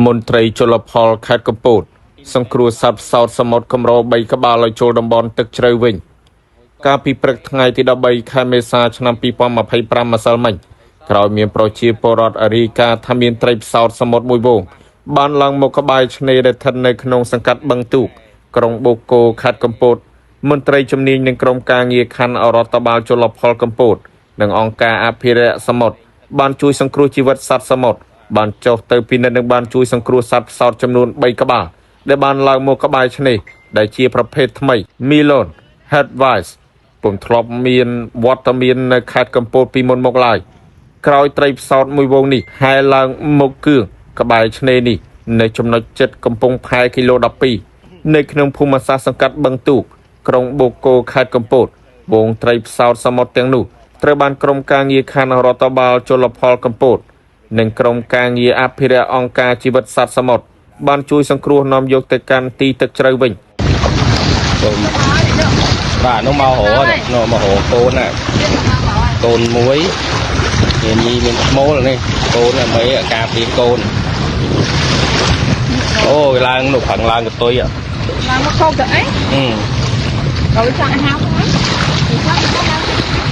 មន្ត្រីជលផលខេត្តកំពត សង្គ្រោះសត្វផ្សោតសមុទ្រកម្រ3ក្បាលឲ្យចូលតំបន់ទឹកជ្រៅវិញ កាលពីព្រឹកថ្ងៃទី13ខែមេសាឆ្នាំ2025ម្សិលមិញក្រោយមានប្រជាពលរដ្ឋរាយការណ៍ថាមានត្រីផ្សោតសមុទ្រមួយហ្វូងបានឡើងមកក្បែរឆ្នេរដែលស្ថិតនៅក្នុងសង្កាត់បឹងទូកក្រុងបូកគោខេត្តកំពត មន្ត្រីជំនាញនិងក្រុមការងារខណ្ឌរដ្ឋបាលជលផលកំពត និងអង្គការអភិរក្សសមុទ្របានជួយសង្គ្រោះជីវិតសត្វសមុទ្របានចុះទៅពិនិត្យនិងបានជួយសង្គ្រោះសត្វផ្សោតចំនួន3ក្បាលដែលបានឡើងមកក្បែរឆ្នេរដែលជាប្រភេទថ្មី Milon Headwise ពុំធ្លាប់មានវត្តមាននៅខេត្តកំពតពីមុនមកឡើយក្រោយត្រីផ្សោតមួយវងនេះហែលឡើងមកគឿងក្បែរឆ្នេរនេះនៅចំណុចចិត្តកំពង់ផែគីឡូ12នៅក្នុងភូមិសាស្ត្រសង្កាត់បឹងទូកក្រុងបូកគោខេត្តកំពតវងត្រីផ្សោតសមុទ្រទាំងនោះត្រូវបានក្រុមការងារខណ្ឌរដ្ឋបាលជលផលកំពត និងក្រុមការងារអភិរក្សអង្គការជីវិតសត្វសមុទ្របានជួយសង្គ្រោះនាំយកទៅកាន់ទីទឹកជ្រៅវិញ សូមបាទនោះមករកនោះមករកកូនណាកូនមួយមានញីមានឈ្មោលនេះកូនដើម្បីការពារកូនអូវាឡើងនោះប្រឹងឡើងកតុយ ឡើងមកខោកទៅអី អឺ បើវាចង់អាហារហ្នឹងវាចង់ទៅណា